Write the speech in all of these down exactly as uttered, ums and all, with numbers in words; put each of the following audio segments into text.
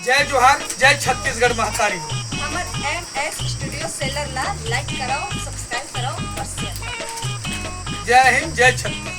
जय जोहार, जय छत्तीसगढ़ महतारी हो। हमर एम एस स्टूडियो सेलर ला लाइक करव, सब्सक्राइब करव और शेयर करव। जय हिंद, जय छत्तीसगढ़।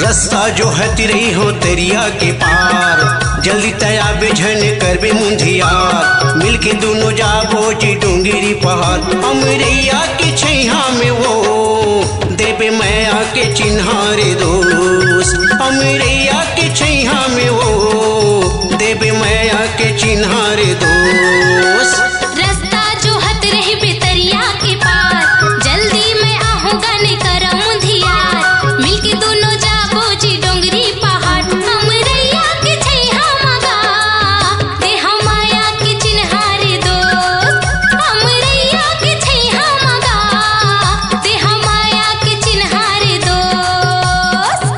रस्ता जोहत रहिहों तरिया के पार, जल्दी तैं आबे झन करबे मुंधियार। मिलके दूनों जाबो जी डोंगरी पहाड़, अमरैया के छैहा में वो देबे मया के चिन्हा रे दोस्त, अमरैया के छैहा में वो देबे मया के चिन्हा रे दोस्त। रस्ता जोहत रहिबे तरिया के पार, जल्दी में आहूं गा नइ करव मुंधियार। मिलके दूनों जाबो जी डोंगरी पहाड़, अमरैया के छैहा म गा देहूं मया के चिन्हा रे दोस्त, अमरैया के छैहा म गा देहूं मया के चिन्हा रे दोस्त।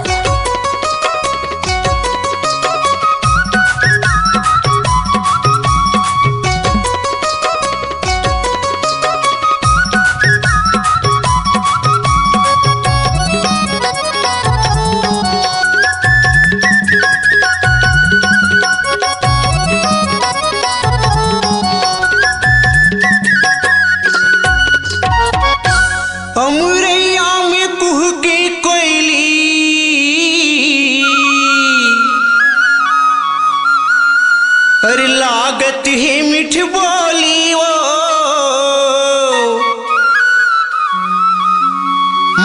अमरैया में कुहके कोयली, अरे लागत हे मीठ बोली वो,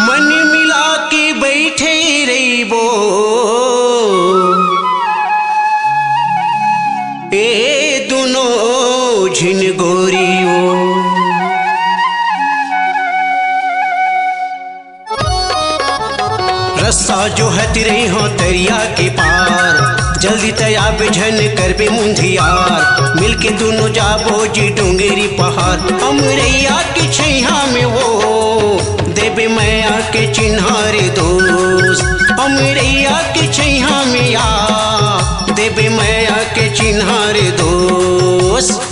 मन मिला के बैठे रहिबो ए दूनों झिन गोरी वो। रस्ता जोहत रहिहों तरिया के पार, जल्दी तैं आबे झन करबे मुंधियार। मिलके दूनों जाबो जी डोंगरी पहाड़, अमरैया के छैहा में वो देबे मया के चिन्हा रे दोस्त, अमरैया के छैहा में या देबे मया के चिन्हा रे दोस्त।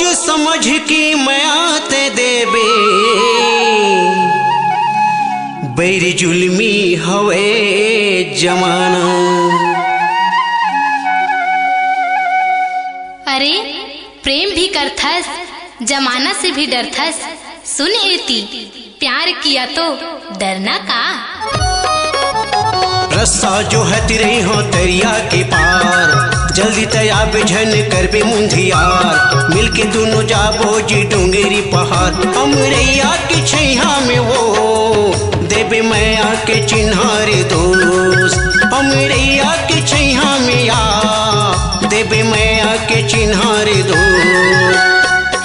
समझ के मया ते देबे, बैरी जुलमी हवे जमाना। अरे, प्रेम भी करथस, जमाना से भी डरथस। सुन एती, प्यार किया तो डरना का? रस्सा जो हति रही हो तरिया के पार, जल्दी तैयार झन करबे मुंधियार। मिलके दोनों जाबो जी डोंगरी पहाड़। अमरैया के छैया में वो देबे मया के चिन्हारे दोस्त। अमरैया के छैया में या देबे मया के चिन्हारे दोस्त।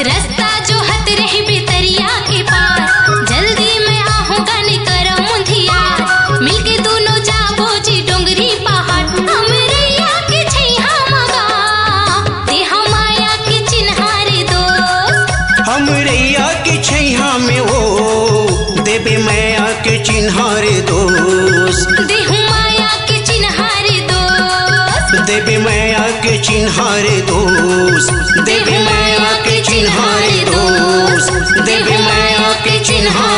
रस्ता जो हत रहिबे तरिया के पार, जल्दी में आहूं गन कर मुंधियार। मिलके दोनों जाबो जी डोंगरी पहाड़, अमरैया के छैया मगा, देहा मया के चिन्हारे दोस्त। अमरैया के छैया में वो देबे मया के चिन्हारे दोस्त। देहू मया के चिन्हारे दोस्त। देबे मया के चिन्हारे दोस्त। देबे मया के चिन्हारे दोस्त। देबे मया के चिन्हारे